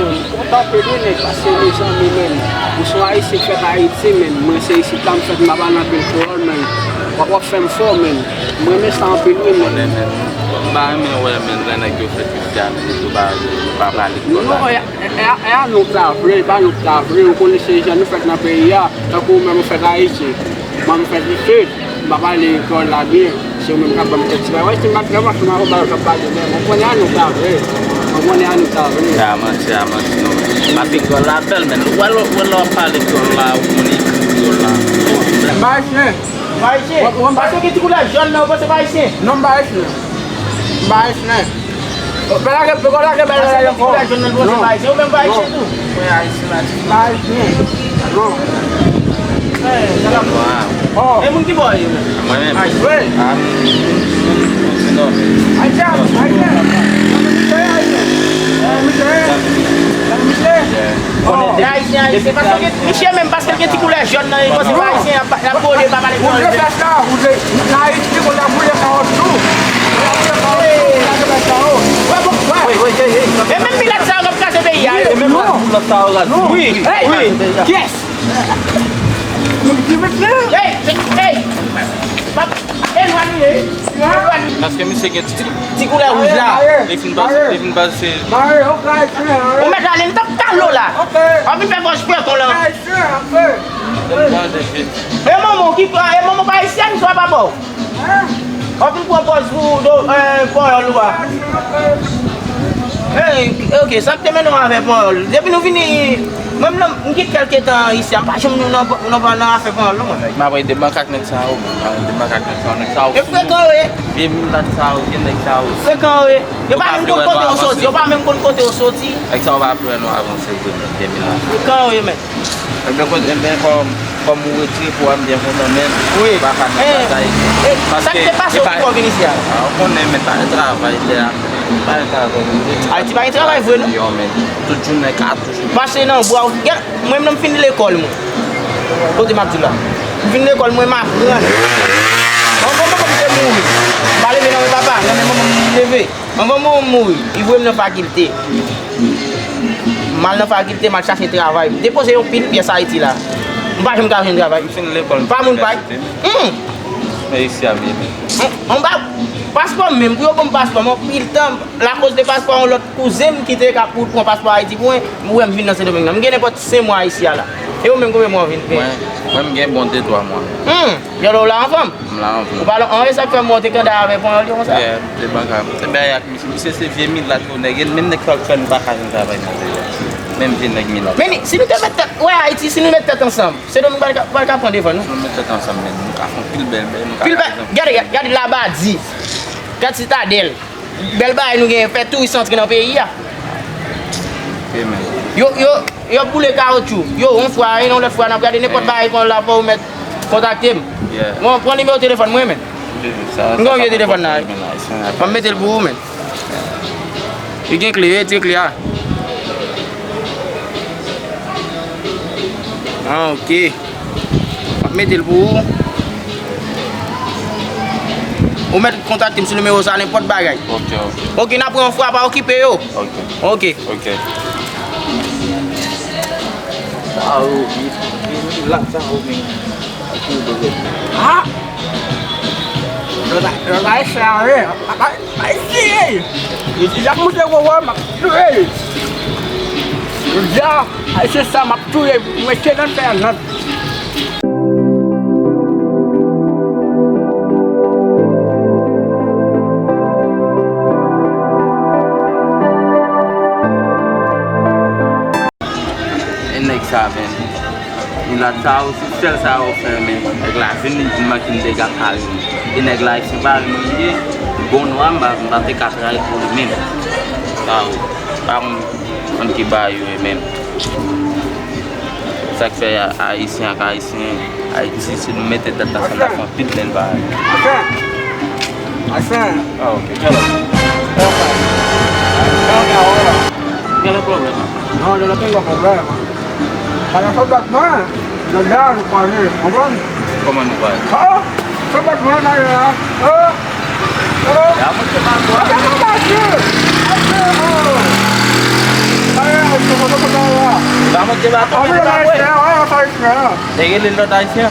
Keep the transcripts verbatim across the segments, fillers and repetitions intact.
M kontan anpil wi nèg, paske mezanmi menn, ou se yon ayisyen k fèt Ayiti menn, mwen se isit la m fèt, m pa pale anpil kreyòl menn, w ap, w ap fè m fò menn, m renmen sa anpil wi menn. Konnen menn, m pa renmen wè menn lè nèg yo fè Christian menn, yo pa, yo pa pale kreyòl la. Non, e, e, e, e a nou k ta vle, e pa nou k ta vle, ou konnen se jan nou fèt nan peyi a, tankou ou menm ou fèt Ayiti, mwen m fèt isit. M pa pale kreyòl la byen. Se yo menm k ap ban m kèk ti bagay. Wè, si m pa t fè mache, m a konn bagay k ap pale menm. Ou konnen a nou ka vre. Ou konnen a nou ka vre. Se a manti, se a manti, non. Paske kreyòl la bèl, men. Wè lè, wè lè w ap pale kreyòl la, ou konn ekri kreyòl la. M pa ayisyen. M pa ayisyen. Paske gen ti koulè jòn nan, ou panse m pa ayisyen? Non, m pa ayisyen. M pa ayisyen. Pè lage, pè lage bèl bagay ankò. Non. Ou menm pa ayisyen tou? Mwen ayisyen la. M pa ayisyen. Non. Oh. E moun ki bò ye menm? Mwen menm. Ayisyen. Ah, m, m, m, m, m, non. Ayisyen, ayisyen. Ayisyen. Ayisyen. Ayisyen, ayisyen, paske gen, misye menm, paske l gen ti koulè jòn nan, li panse se ayisyen, l ap, l ap gode, l pa pale kreyòl. Woule fès la, woule, nan Ayiti, konn ap woule kawotchou. Konn ap woule kawotchou, konn ap woule fès la, oh. Wè, bon, wè. Wi, wi, wi, wi. E menm milat sa yo k ap kraze peyi a, yo. E menm lòt sa yo raz. Wi, wi. Kiyès? Hey, hey, hey. Elwanye, elwanye. Paske misye gen ti, ti koulè wouj la. Li fin pase, li fin pase. Ou mèt ale, li t ap talo la. W ap vin fè pòz pwekon lan. E manman w ki, e manman w pa ayisyèn, swa pa bò w. W ap vin pran pòz pou do, eh, panyòl ou a. Eh, ok, sa k te mennen w avè panyòl? Depi nou vini, mwen menm, m gen kèlke tan isi a, m pa janm nan, nan, nan, nan afè panyòl non, mwen. M ap rete makak nèg sa yo, m ap rete makak nèg sa yo, nèg sa yo. E frekan yo ye. Vye milat sa yo, vye nèg sa yo. Frekan yo ye. Yo pa menm konn kote yo soti, yo pa menm konn kote yo soti. Nèg sa yo pa vle wè nou avanse vre, men, vye milat. Frekan yo ye, men. Ebyen, kote, ebyen, kòm, kòm ou retire pou w, m byen kontan, men wi. Ou pa ka nan batay. Paske sa k te pase w pou w vin isi a? Ah, ou konnen, men pa gen travay lè a, men pa gen travay. Ayiti pa gen travay vre, non? Yo, men tout jounen katouch. Pase nan bwa, ou gen, mwen menm, m fin lekòl, mwen. Kote m ap di w la? M fin lekòl, mwen, m aprann. Anvan manman m te mouri, m pa leve nan men papa, nan men manman m m leve. Anvan manman m mouri, li voye m nan fakilte. M al nan fakilte, m al chache travay. M depoze yon pil pyès Ayiti la. M pa janm ka jwenn travay. M fin lekòl, m pa moun pay. Hum! Men isi a m ye. Anba paspò m menm, pou yo ban m paspò m, anpil tan, lakoz de paspò yon lòt kouzen m ki te ka pou pran paspò Ayiti pou mwen, m wè m vin nan Sendomeng nan. M gen nenpòt senk mwa isi a la. E ou menm, konbyen mwa w vin gen? Mwen, mwen, m gen bon de twa mwa. Hum! Jòl ou la anfòm? M la anfòm. Ou pa la anfòm, sa k fè m wè w te kandal avè panyòl yo konsa? Yeah, m te baka. M te bay ak misye. Misye se vye milat yo nèg. E l menm nèg sa k fè nou pa ka jwenn travay nan peyi a. Menm vye nèg milat. Men si nou te met tèt, wè Ayiti, si nou met tèt ansanm, Sendomeng pa ka, pa ka pran devan nou. Si nou met tèt ansanm, men nou ka fè yon pil bèl, bèl, nou ka. Pil bèl, gade, gade, gade Labadi. Gad Sitadèl. Bèl bagay nou genyen, fè touris antre nan peyi a. Yo, yo, yo ap boule kawotchou. Yo, yon fwa, yon lòt fwa, n ap gade nenpòt bagay kon la, fò ou mèt kontakte m. Bon, pran nimewo telefòn mwen, men. M gen yon vye telefòn la. M ap mete l pou ou, men. Li gen kle, retire kle a. Ah, ok. M ap mete l pou ou. Ou mèt kontakte m sou nimewo sa, nenpòt bagay. Ok, ok. Ok, n ap pran yon fwa, pa okipe yo. Ok. Ok. Ok. Sa yo, vye, vye milat sa yo, men. Ha! Lòt a, lòt a, e sa, e. Ayisyen! Isi y ap moute wowo, m ap touye l. Jodi a, Ayisyen sa, m ap touye l, mwen te nan fè nan. E nèg sa, men. Milat sa yo, se sèl sa yo fè, men. Nèg la vin, li vin manke m dega kari. E nèg la, ayisyen pa renmen m ye, bon nwa, m pa, m pa te ka travay pou li menm. Sa yo, pa konn, konn ki bagay yo ye menm. Sa k fè a, ayisyen ak ayisyen, Ayiti, si nou mete tèt ansanm, n ap fè anpil bèl bagay. Ah, ok. Gen lòt pwoblèm? Non, gen lòt pwoblèm. Sa nan fè bat mwen, nan dèyè nou kwaze, konprann? Kòman nou kwaze? Oh! Fè bat mwen nan dèyè a. Oh! Oh! Ya mwen te mal kwa. Sa nan bat mwen. Bat mwen, oh! Sa nan bat mwen. Se pa tonbe, se pa vre. Te rele lòt ayisyen.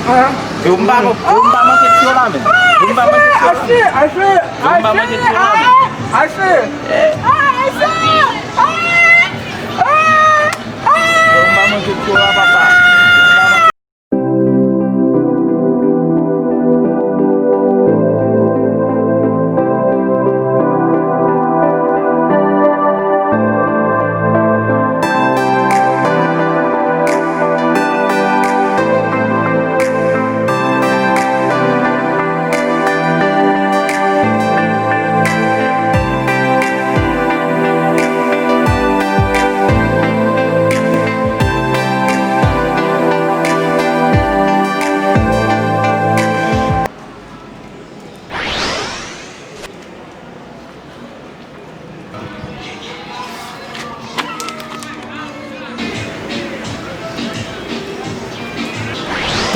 Yo, m pa, yo, m pa manke tiyo la, menm. Yo, m pa manke tiyo la. Yo, m pa manke tiyo la, menm. Yo, m pa manke tiyo la, papa.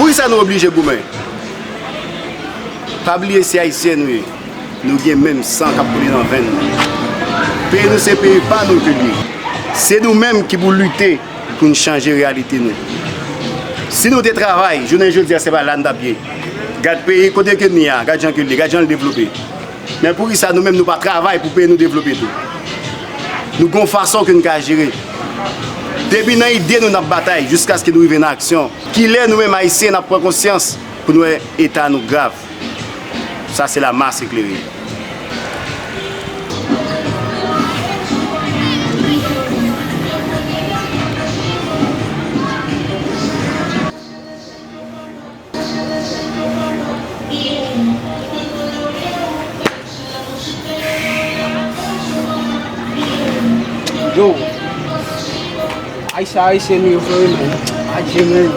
Poukisa nou oblije goumen? Pa bliye se Ayisyen nou ye. Nou gen menm san k ap koule nan venn nou. Peyi nou se peyi pa nou ke l ye. Se nou menm ki pou lite pou n chanje reyalite nou. Si nou te travay, jounen jodi a se pa la n t ap ye. Gad peyi kote ke n ye a, gad jan ke l ye, gad jan l devlope. Men poukisa nou menm nou pa travay pou peyi nou devlope tou? Nou gon fason ke n ka jere. Depi nan ide nou n ap batay jiskaske nou rive nan aksyon. Kilè nou menm Ayisyen n ap pran konsyans pou n wè eta nou grav? Sa se la mas eklere. Yo. Ayisyen, Ayisyen nou ye, frè, men. Adje, men.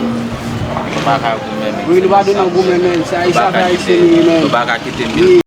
Nou pa ka goumen, men. Wi, nou pa dwe nan goumen, men. Se Ayisyen, Ayisyen nou ye, men. Nou pa ka kite mil